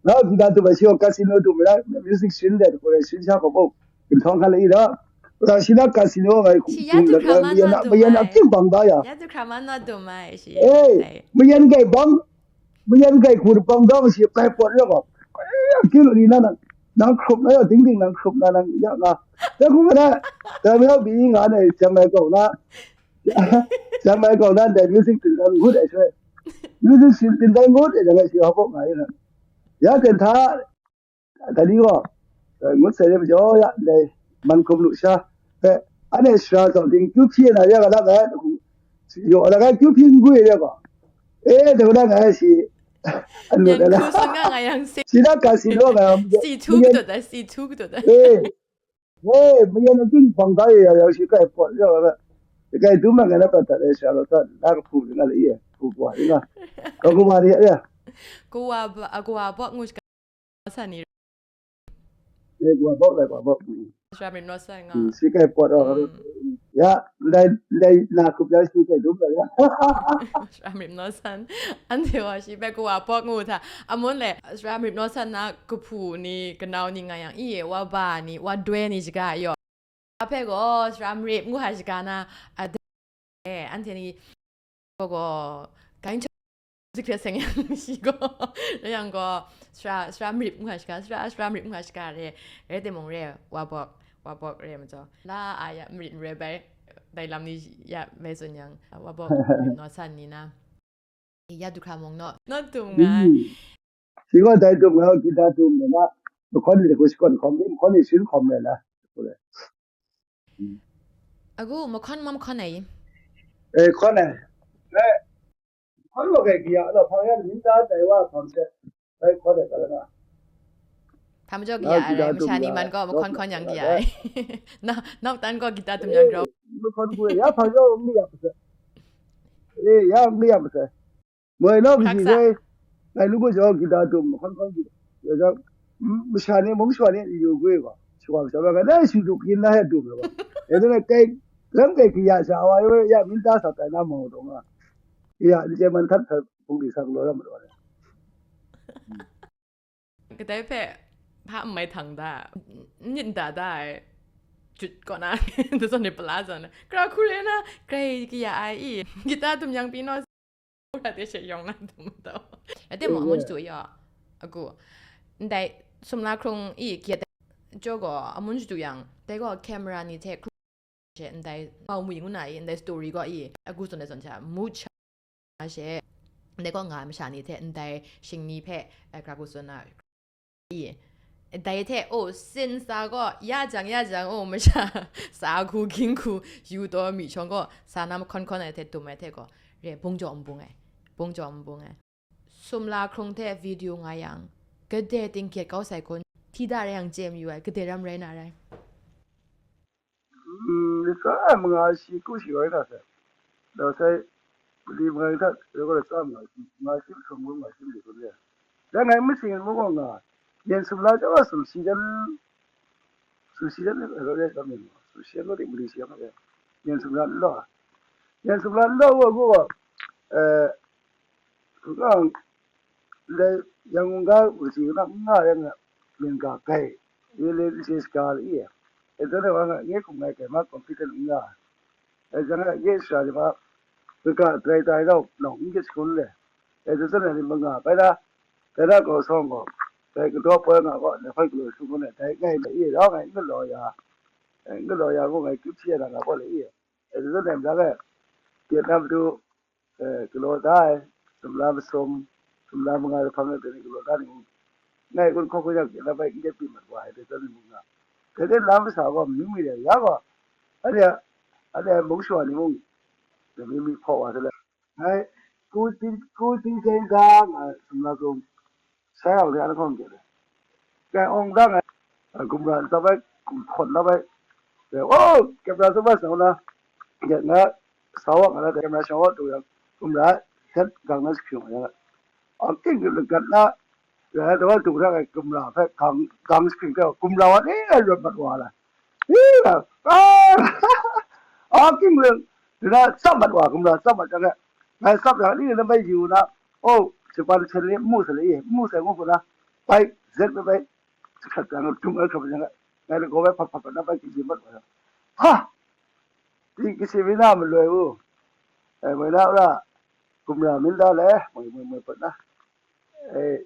na du na du ai shi gaw casino du ai na, music shin de, ko shin sha hkawm, oh, gumhtawng hkan le i da. Ra shi na casino ngai Shi ya du hkra ma mayan na a, du mayan a mai. King bang da ya. Ya du hkra ma na du mai shi. Eh, Dai. Mayan gai bang, mayan gai hku bang da shi kai pawt ya gaw. Eh, king li na nang, nang hkrup na ya, ding ding nang hkrup na nang ya nga. Ya hku na, da mi ya bi nga na, jam ai gaw na. Jam ai gaw na, dai music dingdan ngut ai sha. Music dingdan ngut ai, dai shi hkawm nga ya na. Ya ten hta, Dai ni gaw, eh, ngut sai re majaw ya, dai man hkum lu sha, eh, anhte sara zawn ting kyu hpyi na ya ga la ga, yaw la ga kyu hpyi n gwi re gaw, eh, dai gaw da nga ai shi, anu Yan da la. Hku tsun nga nga yang si, Shi da ga si law nga yang, si htu mayan, kadu da, si htu kadu da. Eh, eh, mayan ating bang da ya yang shi kai pawt ya ga, kai dum na nga na prat dat ai sha law sa, na kahpu ring nga le ye, hku bwa ring nga. Ka kuma ri ya. Kawa ba, kawa bawk ngu Sa ni. Eh, gwa bawk lai, gwa bawk. Mm. Shara mrim naw san nga. Mm, shi kai pawt aw. Mm. Ya, ndai, ndai na kup ya shi kai dum lai ya. Shara mrim naw san. Anhte wa shi bai kawa bawk ngu hta. Amun le, shara mrim naw san na kahpu ni, kanau ni nga yang, i, wa ba ni, wa doi ni shaga yaw. Hpe gaw, shara mrip ngu hkra shaga na, a, de, anhte ni gaw, gaw, gain chawk zik hpe seng yang shi gaw, rai yang gaw, shara, shara mrip ngu hkra shaga, shara, shara mrip ngu hkra shaga re, rai timung re, wa bawk, wa bawk re majaw, la a ya marit marai bai, dai lam ni ya bai tsun yang, wa bawk mrip naw san ni na. Ya du hkra mung naw. Naw tum nga. Shi gaw dai dum nga, kita dum nga na. Mahkawn ni hku shakawn hkawm ni, mahkawn ni shin hkawm rai na. Agu mahkawn ma mahkawn ai? Eh, hkawn ai. Eh, hkawn wa kai kaya, ala hpang ya, min ta dai wa hpang se. Dai hkawn ai ka la na. Hpa majaw kaya ai, masha ni man gaw mahkawn hkawn yang kaya ai. Na, nawk tan gaw kita dum yang grau. Mahkawn ku ya hpang ya, mi ya pasa. Eh, ya, mi ya pasa. Moi naw kaji dai, ngai nu gaw jaw kita dum, hkawn hkawn kita. Ya jaw, masha ni, mung shawa ni, yu gwi gaw, shawa masha ba, ngai dai shi du kyin na ya dum la ba. Ya dai ngai kai, lam kai kaya sha wa, ya, ya, min ta sa tai na ma dong a. Ya, ni je man tat sa, pung di sa lo ram lo. Kadai hpe hpa n mai htang da, n myit n da da ai, jut kaw na, da zawn ni pala zawn, kra hku re na, grai kaya ai i, kita dum yang pyi naw, ra de she yawng na dum taw. Ade mo, amun shadu ya, agu, ndai, sumla hkrung i, kya dai, jaw gaw, amun shadu yang, dai gaw camera ni hte hkrung she, ndai, mau mu yin ngu na i, ndai story gaw i, agu zawn ai zawn sha, mu cha, she, ndai kaw nga ai masha ni hte ndai shingni hpe, eh, kra hku tsun na i, dai hte, oh, sin sa gaw, ya jang, ya jang, oh, masha, sa hku, ging hku, yu taw, myichyawn gaw, sa na mahkawn hkawn ai hte dum ai hte gaw, re, bung jaw n bung ai, bung jaw n bung ai. Sumla hkrung hte video nga yang, gade ting gyet kau sai kun, hti da rai yang chye mayu ai, gade ram rai na rai. Mm, litsa manga shi ku shi rai na sai. Dau sai, mali manga hta, rai gaw litsa manga shi, manga shi masum ngu manga shi mali kun re. Dai ngai masing mung gaw nga, yen sumla chyawm a sumshi dan, sumshi dan rai gaw re tsam yen gaw, sumshi dan gaw de mali shi yang re. Yen sumla n law. Yen sumla n law gaw, gaw, eh, Hkungkang, ndai Yangon ga mungsi kanak n nga yang a, myen ga gai, ye le n chye shaga ai, e zawn e wa nga, nye hkum ngai kai ma confident n nga, e zawn e nye sara ni ma, kaga dai dai rau nawng n gyit shangun le, e zawn e ni ma nga bai na, dai na gau sawng gaw, dai kadaw poi nga gaw, dai hpoi galaw shangun le, dai ngai le i rau ngai n galaw ya, e n galaw ya gaw ngai kyip hti ai na nga gaw le i, e zawn e ma dang e, Vietnam matu, eh, galaw da ai, sumla masum, sumla manga lahpang e pyi galaw da ni mung, ngai gun hkawk hkawk yang, la bai n kyep pyi mat wa ai, dai zawn ni mung nga, dai de la masa gaw, mying mi de ya gaw, anhte a, anhte a mung shawa ni mung, dai mying mi hpaw wa se le, ngai, ku ting, ku ting seng ga, nga sumla sum, Sai hkawng de, anhkawng de. Kai awng dang ai, gumra n tsap ai, gumhkawn lap ai. Dai, oh, camera tsap ai sa na, ya nga, sa wa nga na, camera shang wa tu yang, gumra, dat gang na screen wa yang. Ang king de gat na, ya, da wa tu ra ai gumra hpe gang, gang screen de, gumra wa ni ai rawt mat wa la. Ni la, ah, ang king de, na tsap mat wa, gumra tsap mat yang, ngai tsap yang, ni na bai yu na, oh, shapan shen ni, mu sa le, mu sa ngu na, bai, zet bai, bai, Hkrat jang, dung ai hkrat jang, ngai lagaw bai hpat hpat na bai kaji mat wa yang, ha! Di kasi mi na maloi u, ai, moi na ra, gumra min da le, moi, moi, moi pat na, ai,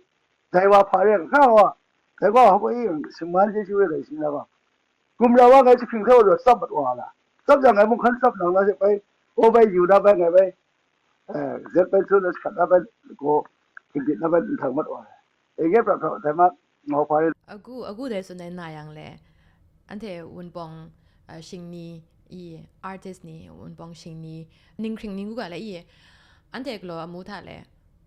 dai wa hpa re, hkra wa, dai wa hpa i, singman je shi we dai shi na ba, gumra wa ngai jahpring hte wa tsap mat wa la, tsap jang ngai mung hkan tsap nang na se bai, o bai yu na bai ngai bai, eh, zet bai tsun na hkrat na bai, gaw, gindit na bai, nhtang mat wa, e nge pra pra dai ma, mau hpa re. Agu, agu dai tsun ai na yang le, anhte Wunpawng, uh, shingni i, artist ni, Wunpawng shingni, ninghkring ni ngu ga le i, anhte galaw amu hta le,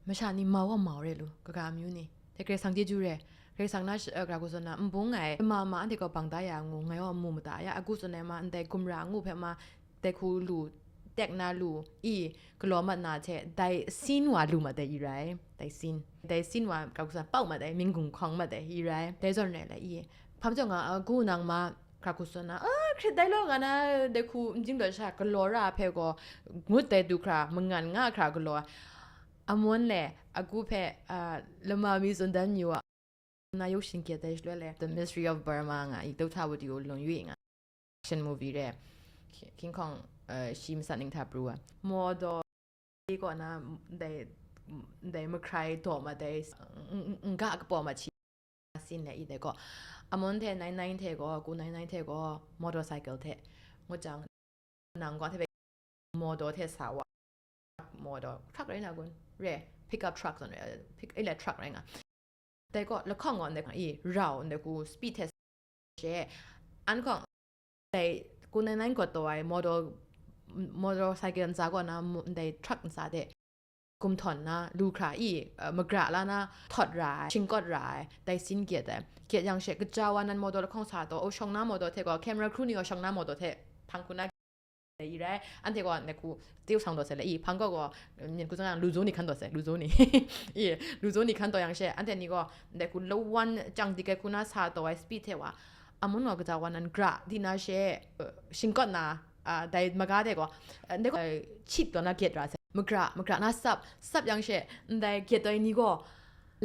masha ni mau a mau re lu, kaga amyu ni, hte Karai Kasang chyeju re, Karai Kasang na sh-, uh, gara hku tsun na, n bung ai, ma ma anhte gaw bang da ya ngu, ngai wa mu mada ya, agu tsun ai ma, ndai gumra ngu hpe ma, dai hku lu, tek na lu, i, galaw mat na hte, dai scene wa lu mat ai i rai, dai scene. Dai scene wa, gara hku tsun, pau mat ai, minggung hkawng mat ai i rai, dai zawn rai le i. Hpa majaw nga, a, gu nang ma, gara hku tsun na, a, hkrit dai law nga na, dai hku n jing dat sha, galaw ra hpe gaw, ngut dai du hkra, mangan nga hkra galaw, amun le, agu hpe, a, lama mi tsun dan yu a. Na yuk shin kyat dai shaloi le, The Mystery of Burma nga i, Dawktawadi u lung yui nga, action movie re, King Kong, uh, shi masat ning hta pru ai. Maw daw, i kaw na, ndai, ndai mahkrai daw mat ai, n-, n-, n-, nga kapaw mat shi, scene le i dai gaw, amun hte nine nine hte gaw, ku nine nine hte gaw, motorcycle hte, ngut jang, nang gaw hte, maw daw hte sa wa. model truck rai na kun, re, pickup truck zawn rai, pick, ele truck rai nga. Dai gaw lahkawng gaw ndai i rau ndai ku speed test she, an hkawng dai ku nai nai got taw ai model, motorcycle ntsa gaw na, ndai truck ntsa de gumhtawn na, lu hkra i, uh, magra la na, thawt ra ai, shingkawt ra ai, dai sin gyet ai. Gyet yang she, kaja wa nan model lahkawng sa taw, o, shawng na model hte gaw, camera crew ni gaw shawng na model hte hpang hku na i rai, anhte gaw ndai ku teu sang taw se le i, hpang gaw gaw, myen ku zang yang lu zo ni hkan taw se, lu zo ni. I, lu zo ni hkan taw yang she, anhte ni gaw ndai ku lawan chyang dik ai hku na sa taw ai speed hte wa, amun gaw kaja wa nan gra di na she, uh, shingkawt na, ah, dai maga de gaw, uh, ndai gaw, uh, chit taw na gyet ra se, magra, magra na sap, sap yang she, ndai gyet taw ai ni gaw,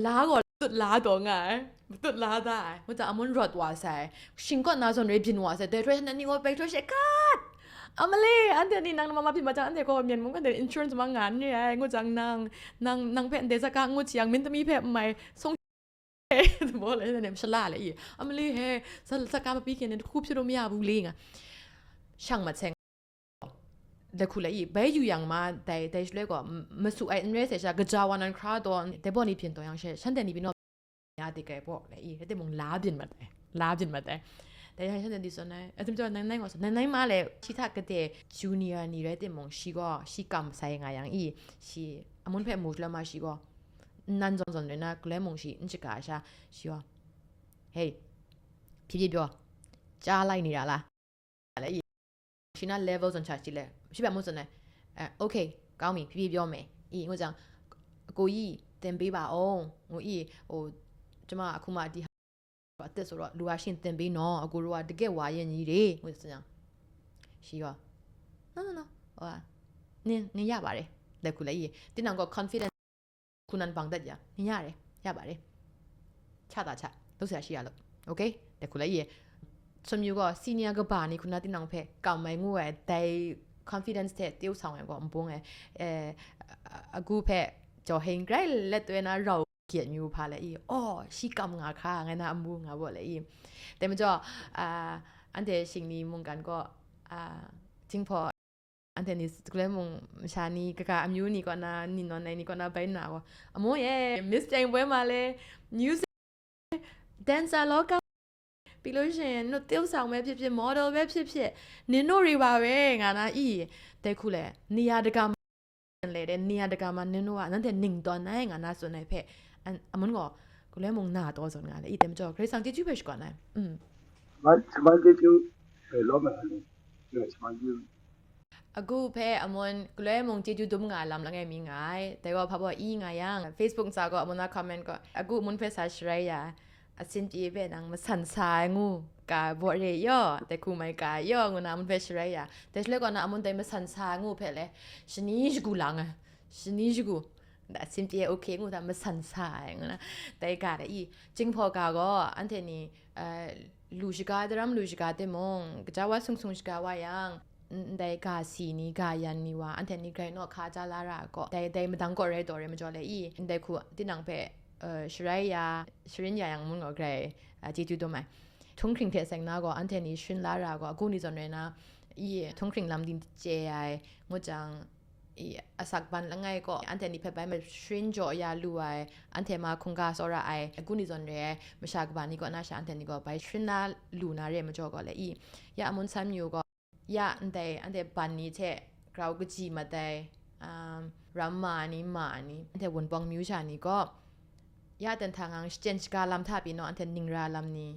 la gaw tut la taw nga ai, tut la da ai, ngu ta amun rawt wa sai, shingkawt na zawn rai byin wa sai, dai hkrai shanhte ni gaw bai hkrai she kat, a male, anhte ni nang mama byin ma jang, anhte gaw myen mung anhte insurance mang nga n re ai, ngu jang nang, nang, nang hpe ndai zaka ngut yang, myit tami hpe n mai song, bo le, ne shala le i, a male he, sa, zaka mapi hkyen ne, hku hpyi lu ma ya bu le nga, shang mat sai. Dai hku le i, bai yu yang ma, dai, dai shaloi gaw, m-, masu ai n rai sai sha, kaja wa nan hkra taw, dai baw ni byin taw yang she, shanhte ni pyi naw, ya de kai baw le i, rai timung la byin mat ai, la byin mat ai. Dai yang shanhte ni tsun ai, atum jaw nang nai gaw, nang nai ma le, shi hta kade junior ni rai timung, shi gaw, shi kam sai nga yang i, shi amun hpe mu shaloi ma shi gaw, nnan zawn zawn rai na, galoi mung shi n shaga sha, shi gaw, hei, hpyi hpyi pyaw, cha lai ni ra la? Shi na level zawn sha shi le, shi hpe mu tsun ai, eh, okay, ကောင်းပြီ, ဖြည်းဖြည်းပြောမယ်, i, ngu jang, ကိုကြီး သင်ပေးပါဦး, ngu i, ဟို, ကျမအခုမှဒီဟာ အသစ်ဆိုတော့ လိုအပ်ရင်သင်ပေးနော်, အကိုတို့ကတကယ့်ဝါရင့်ကြီးတွေ, နင်, နင်ရပါတယ်, လဲခုလဲ, တင်းအောင်က confidence ခုနန်ပန်တတ်ရ, နင်ရတယ်, ရပါတယ်, ချတာချ, လုပ်စရာရှိရလို့, okay, လဲခုလဲ, ဆွေမျိုးက senior ကဘာနေခုနတင်းအောင်ဖဲ ကောင်းမိုင်ငူဝဲ တိုင် confidence တဲ့တရုပ်ဆောင်ရယ်ကော မပုံးငယ်, အဲ, အခုဖဲ ကျော်ဟိန် ကြိုက်လက်သွဲနာ ရောင် ကက်မျိုးဖားလဲ အီး, အော်, ရှိကမ်ငါခါ, ငါနာအမူငါဘော်လဲ အီး, တဲမကျော်, အာ, အန်တဲ ရှင်နီ မုန်ကန်ကော, အာ, ချင်းဖော်, အန်တဲနီ ကလဲမုန် မရှာနီ ကကအမျိုးနီကောနာ နီနော်နိုင်နီကောနာ ဘိုင်းနာဝေါ်, အမိုးရဲ့ Miss ပြိုင်ပွဲမှာလဲ music dancer လောက ပြီးလို့ရှိရင် သရုပ်ဆောင်ပဲဖြစ်ဖြစ် model ပဲဖြစ်ဖြစ် နင်တို့တွေပါပဲ ငါနာအီး, တဲခုလဲ နေရာတကာမှာ လဲတဲ့ နေရာတကာမှာ နင်တို့က နန်းတဲ့ နင်တော်နိုင် ငါနာစွန်နိုင်ဖဲ အမုန်းကော ကလဲမုန်နာတော်စွန်ငါလဲ အီးတဲမကျော် ခရစ်ဆောင်ကျေးဇူးပဲရှိကောနိုင် อืม ချမန်ကျေးဇူး ပဲလောမယ် ချမန်ကျေးဇူး အခုဖဲအမွန်ကလွဲမုံကျေးဇူးဒုံးငါလမ်လငယ်မီငါ, တဲဝဖဘီအီးငါယံ Facebook စာကောအမွန်သား comment ကော အခုအမွန်ဖဲစာရှရဲယာ အစင်ပြေပဲနံ မဆန်စာငူ ကာဘော်ရေယော တဲခုမိုင်ကာယော ငူနာအမွန်ဖဲရှရဲယာ တဲရှလဲကောနာအမွန်တဲမဆန်စာငူဖဲလဲ ရှနီရှကူလာငါ ရှနီရှကူ အစင်ပြေ okay ငူတာ မဆန်စာငူနာ တဲကာတအီး ချင်းဖော်ကာကော အန်ထဲနီ အဲ လူစကားတရမ်းလူစကားတင်မုံ ကကြဝါဆုံဆုံစကားဝါယံ ဒဲဂါစီနီဂါယန်နီဝါ အန်ထဲနီဂရိုင်နော့ခါကြလာရာကော ဒဲဒဲမတန်ကောရဲတော်ရဲမကျော်လဲအီး ဒဲခုတင်းနံဖဲ ရှရိုင်းယာ ရှရင်းယာယံမုံငေါ်ဂရိုင် အကျေးဇူးတင်မိုင် ထုံးခရင်ထဲဆိုင်နာကော အန်ထဲနီရှရင်းလာရာကော အခုနီစွန်ရဲနာ အီး ထုံးခရင်လမ်းတင်ကျဲအိုင် ငို့ကျန်း အစက်ပန်လငယ်ကော အန်ထဲနီဖက်ပိုင်းမှာ ရှရင်းကြော်အရာလူအိုင် အန်ထဲမှာ ခုန်ကားစောရအိုင် အခုနီစွန်ရဲ မရှာကပါနီကော နာရှာ အန်ထဲနီကော ဘိုင်ရှရင်းနာလူနာရဲမကျော်ကောလဲအီး ယအမွန်ဆမ်းယူကော ယအန်တဲ အန်တဲပန်နီထဲ grau ကကြည့်မတဲ ရမ်းမာနီမာနီ အန်တဲဝန်ပေါင်းမျိုးရှာနီကော ယတန်ထငန်း စကျင်စကားလမ်းထပ်ပြီးနော် အန်တဲနင်ရာလမ်းနီ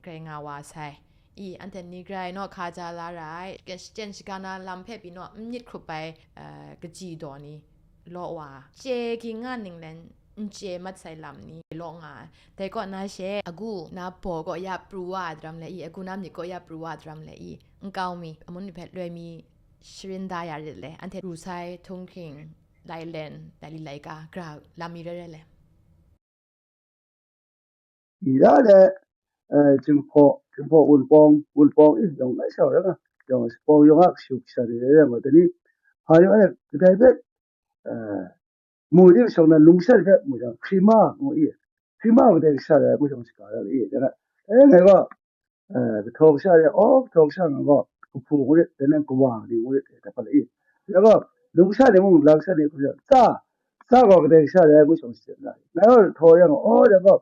ကြဲငါဝါဆိုင် အီး အန်တဲနီကြဲနော်ခါကြလာရိုင် စကျင်စကားနာလမ်းဖက်ပြီးနော် မြစ်ခုပ်ပိုင်း အဲ ကကြည့်တော်နီ လောဝါ ကျဲကင်းငါနင်လန် ကျဲမတ်ဆိုင်လမ်းနီ လောငါ တဲကောနာရှဲ အခုနာပေါ်ကောရပရူဝါတရမ်းလဲအီး အခုနာမြစ်ကောရပရူဝါတရမ်းလဲအီး အင်ကောင်မီ အမုန်းဖက်လွဲမီ ရှရင်ဒါရရစ်လဲ အန်တဲရူဆိုင်ထုံးခရင် လိုင်လန် လိုင်လီလိုင်ကာ ကြလမ်းမီရဲရဲလဲ ဒီရတဲ့ အဲ ကျင်ဖော် ကျင်ဖော် ဝန်ပေါင်း ဝန်ပေါင်း အင်း ရောင်လိုက်လျှောက်ရတာ ရောင်စပေါ်ရောင်ကရှုပ်ရှာတယ်တဲ့ မတနည်း ဟာရောအဲ့ဒါတကယ်ပဲ အဲ မူရင်းဆောင်တဲ့ လူမဆက်တဲ့ မူရင်း ခရီးမ မူရင်း ခရီးမ မူရင်း ဆက်တဲ့ မူရင်း စကားရ အေး ဒါက အဲ ငါက အဲ ကထောင် ဆက်တဲ့ အော် ကထောင် ဆက်ငါက ကဖူ မူရင်း တနေ့ ကဝါ ဒီ မူရင်း တဖက် အေး ဒါက Lung kasha ni mung, la kasha ni hku sha, tsa, tsa gaw kadai kasha rai ngu shawng shaten na. Ngai gaw htaw yang, aw, dai gaw,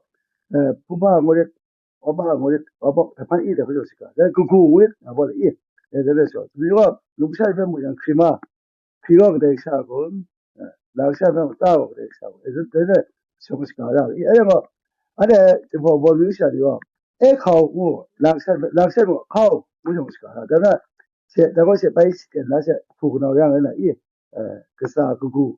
eh, hpunma ngu rit, wama ngu rit, wabawk, dai hpan i dai hku shawng shaga, dai kagu ngu rit, nga gaw i, eh, dai rai shaw. Tsun gaw, lung kasha ni hpe mu yang, hkri ma, hkri gaw kadai kasha kun, eh, la kasha ni hpe mu, tsa gaw kadai kasha kun, eh, dai, dai, shawng shaga ra, i, eh, gaw, anhte, Jinghpaw Wunpawng myu sha ni gaw, e hkau ngu, la kasha ni hpe, la kasha ni gaw, hkau ngu shawng shaga ra, dai na, she, dai gaw she bai shaten na she, hku kanau yang rai na, i, eh, katsa kagu,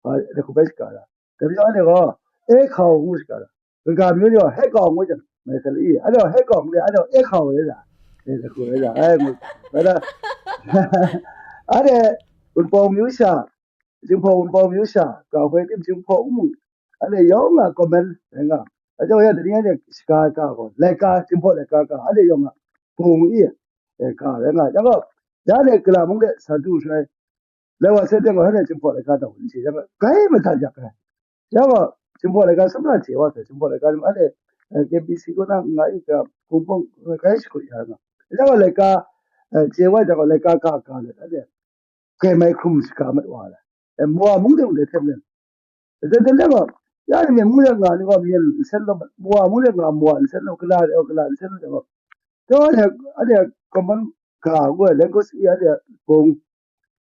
ba, dai hku bai shaga ra. Dai majaw anhte gaw, e hkau ngu shaga ra. Kaga myu ni gaw, he kau ngu jang, mai hkra i, anhte gaw, he kau ngu le, anhte gaw, e hkau rai ra. E, dai hku rai ra, ai, ngu, bai da. Anhte, Wunpawng myu sha, Jinghpaw Wunpawng myu sha, ga hpoi tim Jinghpaw ngu, anhte yawng a comment rai nga. Ajaw ya, dai ni anhte shaga ga gaw, laika, Jinghpaw laika ga, anhte yawng a, hpung i, e, ga rai nga. Yang gaw, ya anhte Kala mung de sa du shai, lai wa sai teng gaw, hpa rai Jinghpaw laika daw n chye, yang gaw, grai madat yak ai. Yang gaw, Jinghpaw laika sumla chye wa sai, Jinghpaw laika ni ma le, eh, K B C kaw na nga i ga, hpung hpung, grai shakut ya nga. Yang gaw, laika, eh, chye wa jang gaw, laika ka ka let, anhte grai mai hkrum shaga mat wa ai. Eh, Mawa mung de mung de hte maren. Dai, dai, dai gaw, ya ni myen ngu yang nga ni gaw, myen nsen law, Mawa mung de nga, Mawa nsen law, Kala de gaw, Kala nsen law, dai gaw. Dai gaw, anhte, anhte common ga ngu ai, language i anhte bung,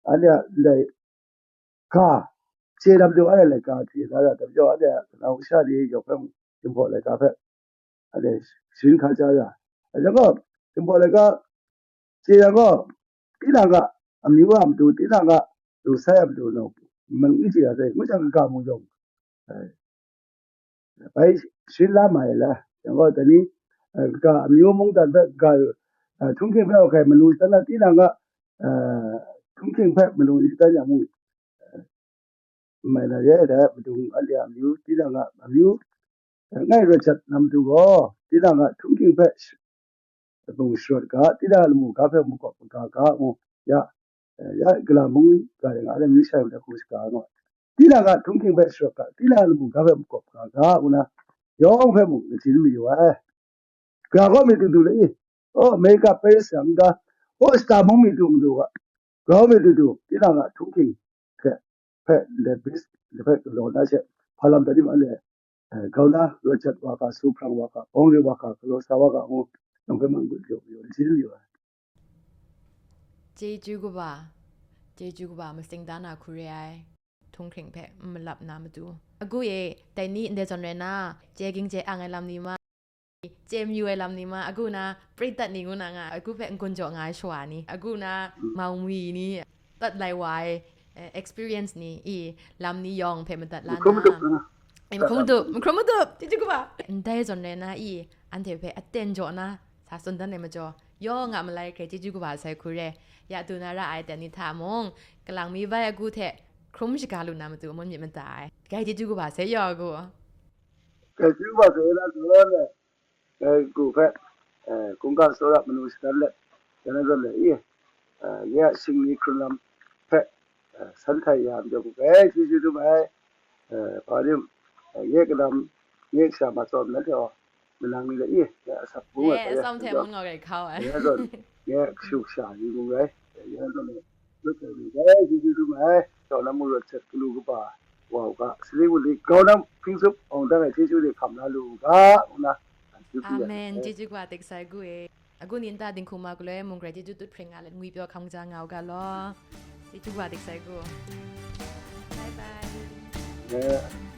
anhte ndai ga, chye lam du anhte laika hte na ra, dai majaw anhte kanau kasha ni yawng hpe, Jinghpaw laika hpe, anhte sharin hka ja ya. Dai gaw, Jinghpaw laika chye yang gaw, tinang a amyu a matu, tinang a lu sai a matu, nang man n chye ya sai, ngu jang kaga mung yawng, eh, bai sharin la ma ai la. Yang gaw, dai ni, eh, kaga amyu mungdan hpe, kaga, eh, htunghking hpe wa hkai manu shatan na, tinang a, eh, htunghking hpe manu shatan yang mung, eh, mai na re ai dai, matu anhte a amyu, tinang a amyu, eh, ngai rawt jat na matu gaw, tinang a htunghking hpe sh-, mung sharawt ga, tinang a lamu ga hpe makawp maga ga, ngu, ya, eh, ya, Kala mung ga rai nga ai, myu sha ni hpe hku shaga nga, tinang a htunghking hpe sharawt ga, tinang a lamu ga hpe makawp maga ga, ngu na, yawng hpe mung, kaji mayu ai. Ga gaw mi du du le i, o, America Paris yang ga, o, Star mung mi du du ga, ga gaw mi du du, tinang a htunghking hte, hpe, ndai bis, ndai hpe galaw na she, hpa lam da di ma le, eh, grau na, rawt jat wa ga, su hprang wa ga, bawng re wa ga, galaw sa wa ga ngu, yawng hpe man gut jaw jaw, n chyeju ai. Chyeju kaba, chyeju kaba masing da na hku re ai, htunghking hpe n malap na matu. Agu e, dai ni ndai zawn rai na, chye ging chye ang ai lam ni ma, chye mayu ai lam ni ma, agu na, prit dat ni ngu na nga, agu hpe n-gun jaw nga ai shawa ni, agu na, mau ngwi ni, tat lai wa ai, eh, experience ni, i, lam ni yawng hpe madat la Mahkrum na. Madup na. Eh, mahkrum madup, mahkrum madup, chyeju kaba. Ndai zawn rai na, i, anhte hpe aten jaw na, sa tsun dan ai majaw, yawng a malai hkrai chyeju kaba sai hku re, ya du na ra ai ten ni hta mung, kalang mi bai agu hte hkrum shaga lu na matu, mun myit mada ai. Gai chyeju kaba sai yaw agu. Gai chyeju kaba sai na, du na le, eh, gu hpe, eh, kungka tsawra manu shadan let, dan ai zawn le i, eh, ya shingni hkrun lam hpe, eh, san htai ya majaw, gu gai chyeju dum ai, eh, hpa rim, eh, ye kanam, ye kasha ma tsawm nanhte gaw, manang ni le i, ya asak bung ai, eh, atsawm hte mun ngaw gai hkau ai. Ya zawn, ya kashu kasha yu gu gai, ya zawn le, lut ai ni gai chyeju dum ai, kau na mu rawt jat galu kaba wa u ga, sali wunli kau na hping tsup awng dang ai chyeju ni hkam la lu u ga, ngu na, Amen. Chyeju kaba dik sai gu e. Agu ni nta dinghku ma galoi mung grai chyeju tut hpring nga let ngwi pyaw hkang ja nga u ga law. Chyeju kaba dik sai gu. Bye bye.